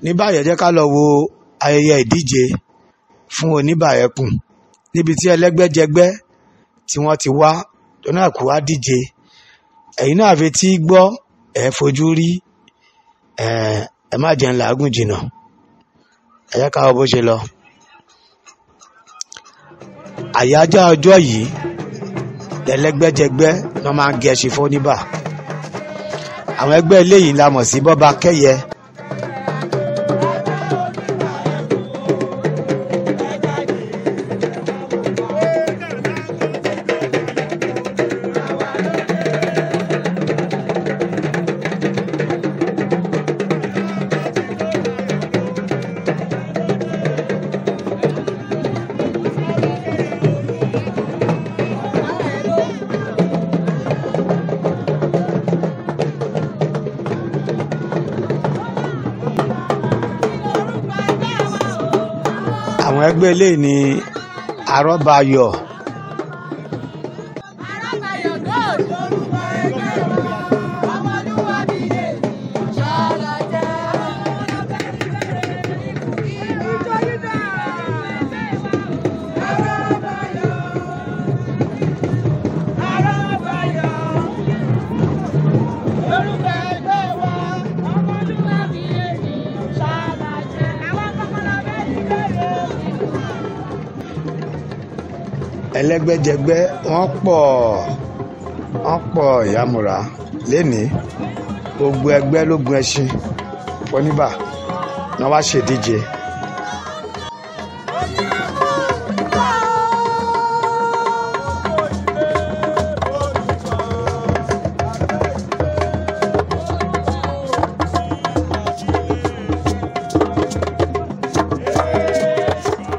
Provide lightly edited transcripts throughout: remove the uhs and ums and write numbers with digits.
Ní báyìí, ẹ jẹ́ ká lọ wo ayẹyẹ ìdíje fún Oníbà Ẹkùn níbi tí ẹlẹ́gbẹ́jẹgbẹ́ tí wọ́n ti wá tó náà kó wá díje. Ẹ̀yin náà fi tí gbọ́, ẹ fojú rí, ẹ má jẹun làágùn jìnnà. Ẹ jẹ́ ká wo bó ṣe lọ. Àyájọ́ ọjọ́ yìí lẹ́lẹ́gbẹ́jẹgbẹ́ wọ́n máa ń gẹṣin fún Oníbà. Àwọn ẹgbẹ́ eléyìí la mọ̀ sí Bọ́ba Kẹ́yẹ. Àwọn ẹgbẹ́ eléyìí ni Arọ́bayọ̀. Ẹlẹ́gbẹ́jẹgbẹ́ wọ́n pọ̀, wọ́n pọ̀ ìyàmúra lénìí. Gbogbo ẹgbẹ́ ló gun ẹṣin Oníbà ni wọ́n wá ṣèdíje.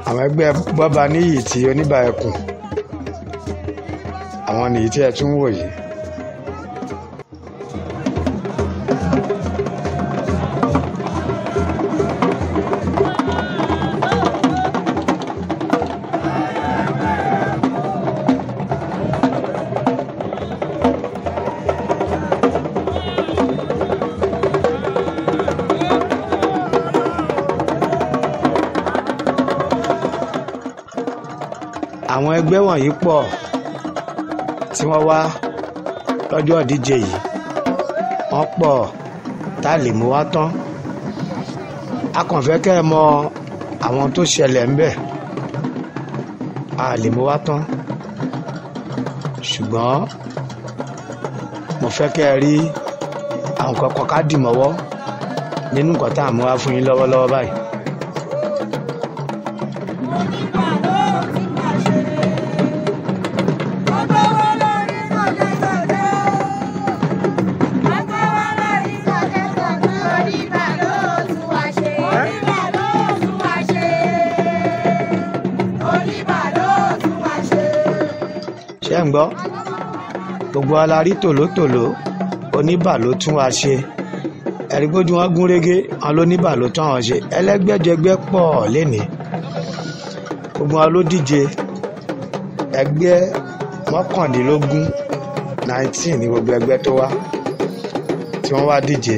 Àwọn ẹgbẹ́ Bọ́ba Níyì tí Oníbà Ẹkùn, àwọn nìyí tí ẹ tún wò yìí. Àwọn ẹgbẹ́ wọ̀nyí pọ̀ tí wọ́n wá lọ́jọ́ ìdíje yìí, wọ́n pọ̀ tá a lè mú wá tán. A kàn fẹ́ kẹ́ ẹ mọ àwọn tó ṣẹlẹ̀ ńbẹ̀, a lè mú wá tán, ṣùgbọ́n mo fẹ́ kẹ́ ẹ rí àwọn kọ̀ọ̀kan ká dì mọ́wọ́ nínú nǹkan tá à ń mú wá fún yín lọ́wọ́lọ́wọ́ báyìí. Ṣé ń gbọ́? Gbogbo wa la rí tòlótòló, Oníbà ló tún wa ṣe. Ẹ̀rí gbójú wọn gún régé, wọn lóníbà ló tún àwọn ṣe. Ẹlẹ́gbẹ́jẹgbẹ́ pọ̀ lénìí. Gbogbo wọn ló díje. Ẹgbẹ́ 19, 19 ní gbogbo ẹgbẹ́ tó wá tí wọ́n wá díje.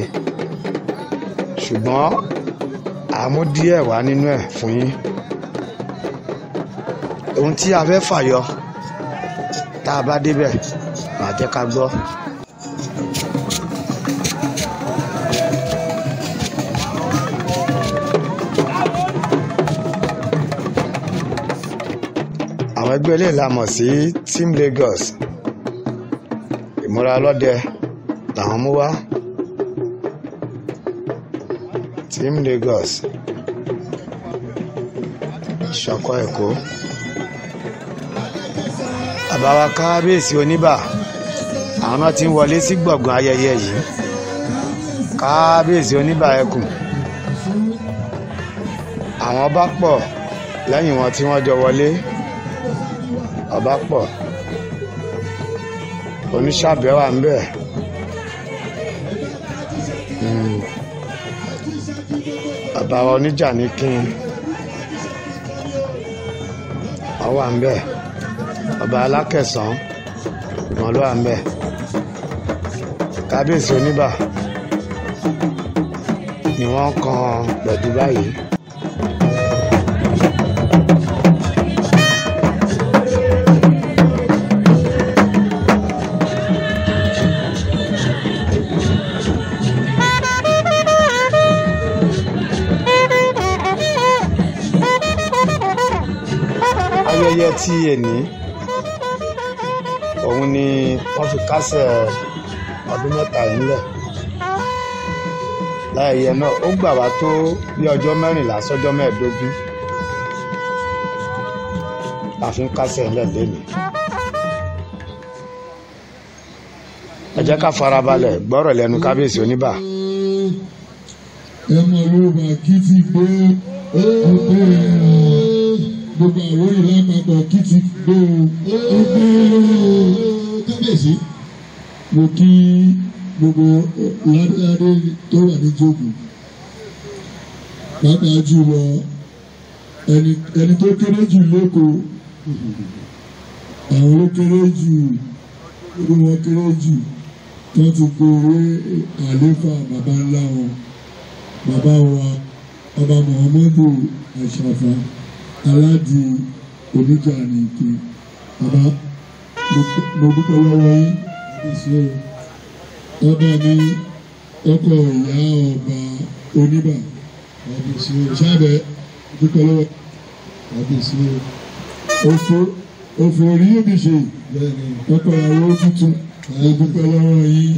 Ṣùgbọ́n àmú díẹ̀ wá nínú ẹ̀ fún yín. Ohun tí a fẹ́ fàyọ tá a bá débẹ̀, màá jẹ́ ká gbọ́. Àwọn ẹgbẹ́ ilé la mọ̀ sí Team Lagos. Ìmúra ọlọ́dẹ làwọn mú wá. Team Lagos, Ìṣọ̀kan Èkó. Bàbá wa Kábíyèsí Oníbà, àwọn náà ti ń wọlé sí gbọ̀ngàn ayẹyẹ yìí. Kábíyèsí Oníbà Ẹkùn, àwọn ọba pọ̀ lẹ́yìn wọn tí wọ́n jọ wọlé. Ọba pọ̀, oníṣàbẹ̀ wà ń bẹ̀. Bàbá wa oníjà ní kín, wọ́n wà ń bẹ̀. Ọba Alákẹ̀sán wọn ló wà ń bẹ̀. Kábíyèsí Oníbà. ni wọ́n kan gbẹ̀du báyìí. Ayẹyẹ tí èní òun ni wọ́n fi kásẹ̀ ọdún 3 yìí ńlẹ̀. Láyẹyẹ náà ó gbà wá tó bí ọjọ́ 14 sọ́jọ́ 15 la fi ń kásẹ̀ ńlẹ̀ lénìí. Ẹ jẹ́ ká farabalẹ̀ gbọ́rọ̀ lẹ́nu kábíyèsí Oníbà. Ẹ mọ̀ Yorùbá kí ti gbé ó gbé gbogbo Àwórì lápapọ̀ kí ti gbé ó gbé kábíyèsí. Mo kí gbogbo ládéládé tó wà ní jókòó, pàápàá jùlọ ẹni tó kéré jù lẹ́kọ̀ọ́, àwọn ló kéré jù, gbogbo wọn kéré jù tó ti gorí àléfà bàbá ńlá wọn, bàbá wa ọba Muhammadu Àṣàfà Aládì Oníjà nìkan. Bàbá, mo dúpẹ́ lọ́wọ́ yín. Ọba mi ọkọ ìyá ọba Oníbà sábẹ́ dúpẹ́ lọ́wọ́. Òfò orí yóò ṣe ọkọ ìyàwó tuntun, mo dúpẹ́ lọ́wọ́ yín.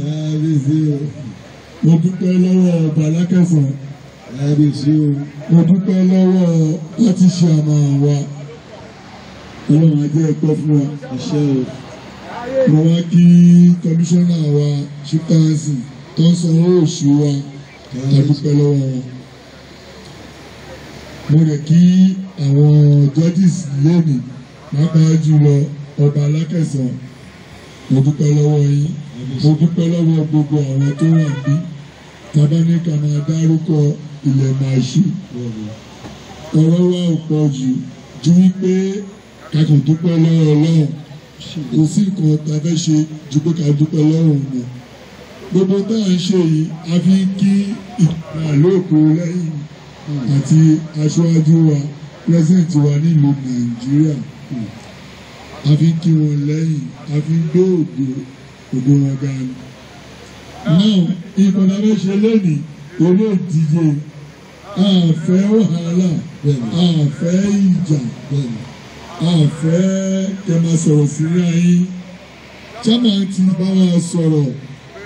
Mo dúpẹ́ lọ́wọ́ ọba Alákẹ̀sán. Mo dúpẹ́ lọ́wọ́ láti ṣe àmà wa. Ọlọ́run á jẹ́ ẹ̀pẹ́ fún wa. Mo wá kí kọmíṣánná wa ṣíkáàsì tó ń sanwó oṣù wa, a dúpẹ́ lọ́wọ́ wọn. Mo rẹ̀ kí àwọn judges lónìí, pàápàá jùlọ ọba Alákẹ̀sán. Mo dúpẹ́ lọ́wọ́ yín. Mo dúpẹ́ lọ́wọ́ gbogbo àwọn tó wà níbí. Tàbá ní ká máa dárúkọ ilẹ̀ máa ṣú. Ọ̀rọ̀ wa ò pọ̀ jù ju wípé ká kàn dúpẹ́ lọ́wọ́ Ọlọ́run. Kò sí nǹkan tá a fẹ́ ṣe ju pé ká dúpẹ́ lọ́wọ́ òun lọ. Gbogbo tá à ń ṣe yìí, a fi kí ìgbà lóko lẹ́yìn àti aṣáájú wa, president wa nílùú Nàìjíríà. A fi kí wọn lẹ́yìn, a fi gbé ògo wọn ga ni. Náà nǹkan tá a fẹ́ ṣe lónìí, eré ìdíje, a fẹ́ wàhálà, a fẹ́ ìjà, a fẹ́ kẹ́ máa sọ̀rọ̀ síra yín. Chairman ti bá wa sọ̀rọ̀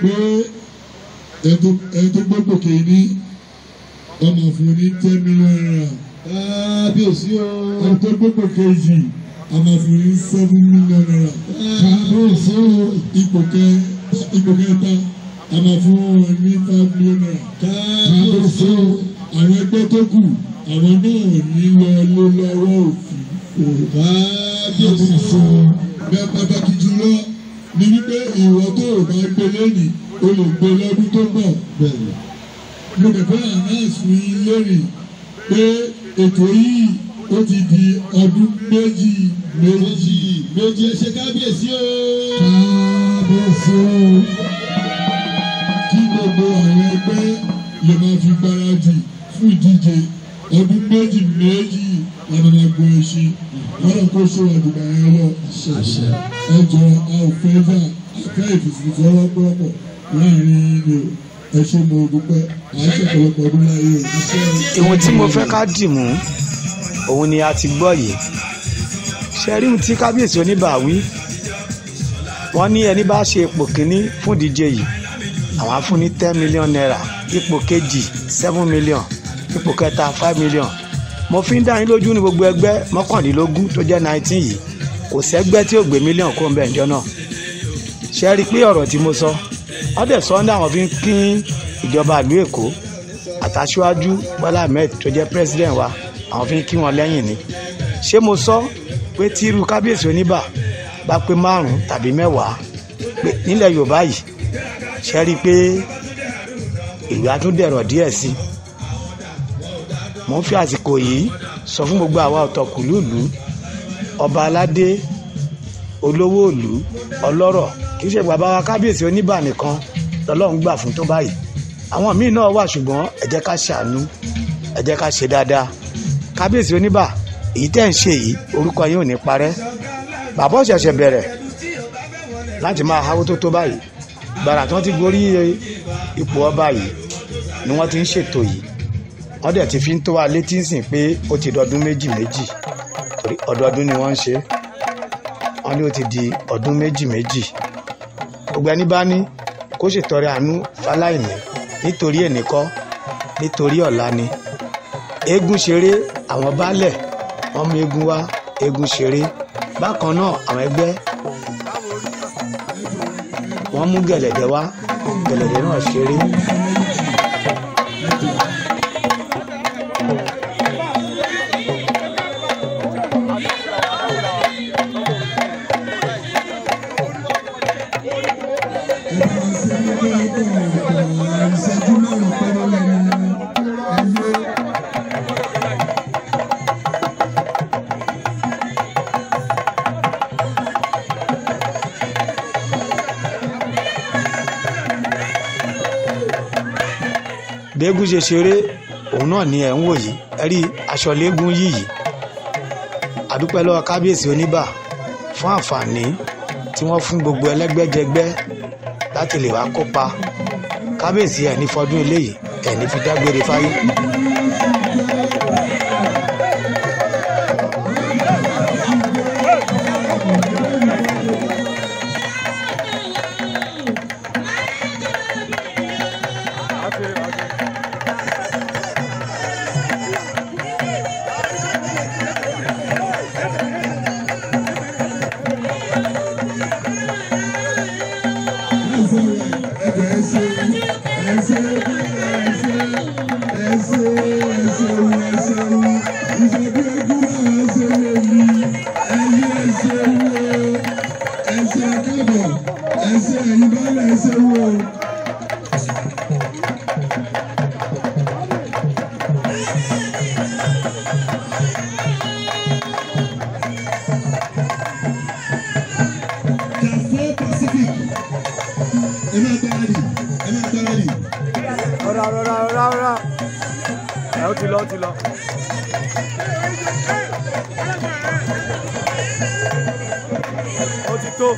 pé ẹni tó gbégbò kìíní ọmọ fún ní 10 million naira. Kábíyèsí o. Ẹni tó gbégbò kejì ọmọ fún ní 7 million naira. Kábíyèsí o. Ipò kẹta ọmọ fún wọn ní 5 million naira. Kábíyèsí o. Àwọn ẹgbẹ́ tó kù àwọn náà ní lọ ló lọ́wọ́ òfin. Kábíyèsí o. Bẹ́ẹ̀ pàtàkì jùlọ ni wípé ìwọ tó o bá gbé lónìí o lè gbé lọ́dún tó bọ̀. Mo dẹ̀ fẹ́ announce fún yín lónìí pé ètò yìí ó ti di ọdún méjì méjì. Méjì ẹ ṣe kábíyèsí o. Kábíyèsí o. Kí gbogbo àwọn ẹgbẹ́ lè máa fi gbáradì fún ìdíje ọdún méjì méjì làwọn máa gun ẹṣin. Wọ́n kó ṣe àdùgbà yẹn lọ. Ẹ jọ a ò fẹ́ jà, a fẹ́ ìfìsìfọwọ́pọ̀ láàrin yín o. Ẹ ṣé, mo dúpẹ́, à ń ṣọ̀pọ̀lọpọ̀ ọdún láyé o. Ìwọ̀n tí mo fẹ́ ká dì mú òun ni a ti gbọ́ yìí. Ṣe rí ohun tí kábíyèsí Oníbà wí? Wọ́n ní ẹni bá ṣe ipò kíní fún ìdíje yìí, àwọn á fún ní 10 million naira, ipò kejì 7 million, ipò kẹta 5 million. Mo fi ń dá yín lójú ní gbogbo ẹgbẹ́ 19 tó jẹ́ 19 yìí, kò sẹ́gbẹ́ tí ò gbé mílíọ̀nù kó ń bẹ̀ ǹjọ́ náà. Ṣe rí i pé ọ̀rọ̀ tí mo sọ, wọ́n dẹ̀ sọ ní àwọn fi ń kín ìjọba ìlú Èkó àtàṣíwájú Bọ́lá Ahmed tó jẹ́ president wa, àwọn fi ń kí wọn lẹ́yìn ni. Ṣé mo sọ pé tí irú kábíyèsí Oníbà bá pé 5 tàbí 10 pé nílẹ̀ Yorùbá yìí, ṣe rí i pé ìlú á tún dẹ̀rọ̀ díẹ̀ sí i. Mo ń fi àsìkò yìí sọ fún gbogbo àwa ọ̀tọ̀kùlú ìlú, ọba aládé, olówó ìlú, ọlọ́rọ̀, kì í ṣe bàbá wa kábíyèsí Oníbà nìkan lọ́lọ́run gbà fún tó báyìí. Àwọn míì náà wà, ṣùgbọ́n ẹ jẹ́ ká ṣàánú, ẹ jẹ́ ká ṣe dáadáa. Kábíyèsí oníbà, èyí tẹ́ ń ṣe yìí, orúkọ yín ò ní parẹ́. Bàbá ò ṣẹ̀ṣẹ̀ bẹ̀rẹ̀ láti máa háwó tó tó báyìí. Gbàrà tí wọ́n ti gorí ipò ọba yìí ni wọ́n ti ń ṣètò yìí. Wọ́n dẹ̀ ti fi ń tó wa létí ń sìn pé ó ti dọdún méjì méjì, torí ọdọọdún ni wọ́n ń ṣe. Wọ́n ní ó ti di ọdún méjì méjì. Gbogbo ẹni bá ní kó ṣètọrẹ àánú fáláìní, nítorí èní kọ́, nítorí ọ̀la ni. Eégún ṣeré, àwọn baálẹ̀ wọ́n mú eégún wá, eégún ṣeré. Bákan náà àwọn ẹgbẹ́ wọ́n mú gẹ̀lẹ̀dẹ́ wá, gẹ̀lẹ̀dẹ́ náà ṣeré. Ìṣẹ́jú márùn-ún péré lẹ́nu ẹ̀yẹ. Bẹ́ẹ̀gùn ṣe ṣeré òun náà ni ẹ̀ ń wò yìí. Ẹ rí aṣọ léegun yìí. Àdúpẹ́ lọ́wọ́ kábíyèsí oníbà fún àǹfààní tí wọ́n fún gbogbo ẹlẹ́gbẹ́jẹgbẹ́ láti lè wá kópa. Kábíyèsí, ẹ̀ ní fọdún eléyìí, ẹ̀ ní fi dágbére fáyé. Rọra rọra rọra rọra, ẹ ó ti lọ, ó ti lọ. Ó ti tó.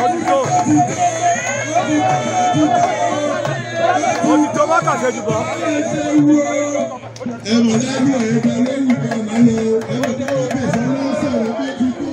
Ó ti tó. Ó ti tó wákàtí jù bọ́. Ẹ̀rọ lẹ́nu ẹ̀rọ lẹ́nu kan máa lọ ẹ̀rọ dáwọ́ bẹ̀ sọ́nà sọ̀rọ̀ pé ti kú.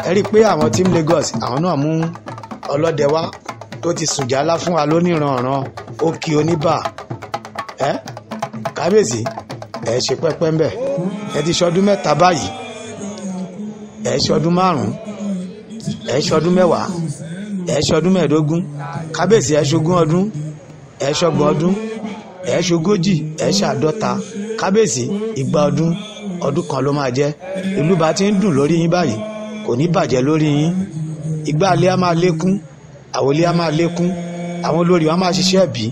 Ẹ rí i pé àwọn team Lagos, àwọn náà mú ọlọ́dẹ wá tó ti sùn jálá fún wa lóníranran. Ó kí oníbà ẹ kábíyèsí, ẹ ṣe pẹ́pẹ́ ń bẹ̀. Ẹ ti ṣọdún 3 báyìí, ẹ ṣọdún 5, ẹ ṣọdún 10, ẹ ṣọdún 15. Kábíyèsí, ẹ ṣogún ọdún. Ẹ ṣọgbọ̀n ọdún, ẹ ṣogójì, ẹ ṣàádọ́ta. Kábíyèsí, igba ọdún ọdún kan ló máa jẹ́. Ìlú bá ti ń dùn lórí yín báyìí, kò ní bàjẹ́ lórí yín. Ìgbà alẹ́ á máa lékún, àwòlé á máa lékún, àwọn olórí wa máa ṣiṣẹ́ bí.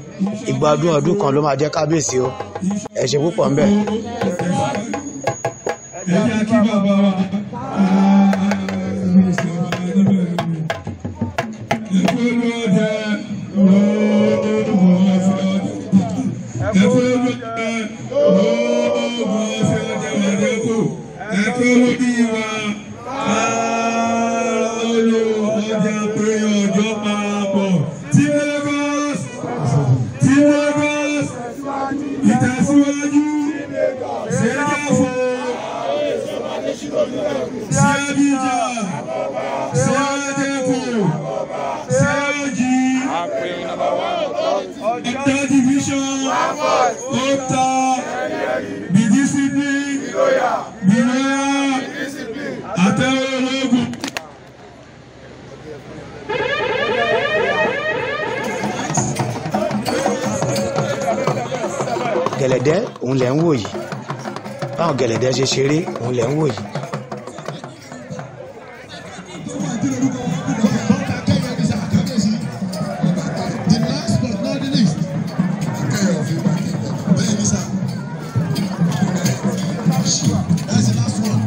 Igba ọdún ọdún kan ló máa jẹ́, kábíyèsí o. Ẹ ṣe púpọ̀ ńbẹ̀. Ẹ jẹ́ kí bàbá wa ìtẹ̀síwájú ṣẹ́jáfó ṣẹ́bíjà ṣẹ́jẹ́kù ṣẹ́jì ọ̀tá division ọ̀tá be discipline be loyal àtẹ̀wé ológun. Gẹ̀lẹ̀dẹ́ òun lẹ̀ ń wò yìí. Báwọn gẹ̀lẹ̀dẹ́ ṣe ṣeré òun lẹ̀ ń wò yìí. The last but not the least. Bẹ́ẹ̀ni sá. That's the last one.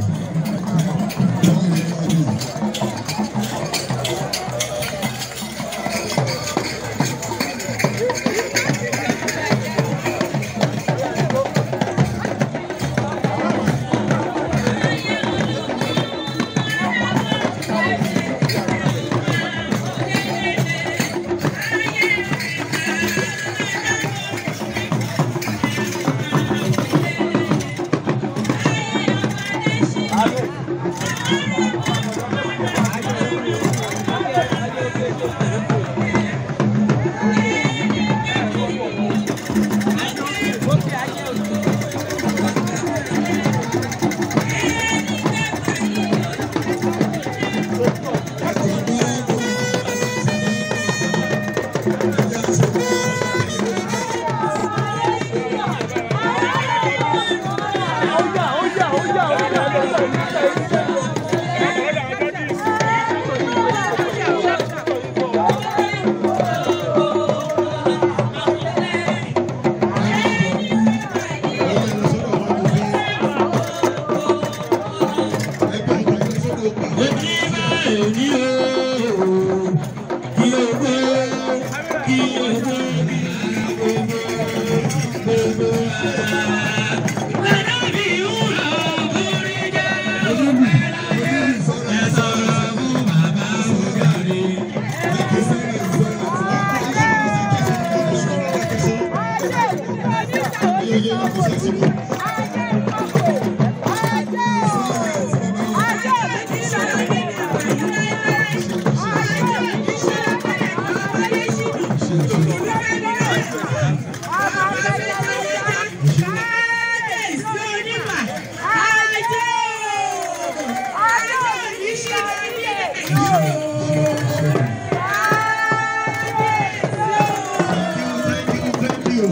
Thank you, thank you.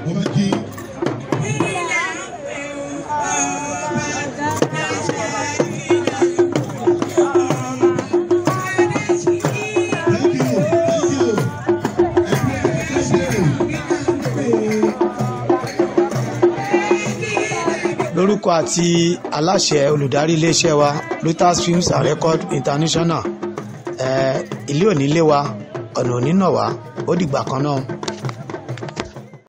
Mo fẹ́ kí thank you, thank you. Ẹ ṣé. Lórúkọ àti aláṣẹ olùdarí iléeṣẹ́ wa, Lutas Films and Record International, ilé òní lé wa, ọ̀nà òní nà wá. Ó dìgbà kan náà.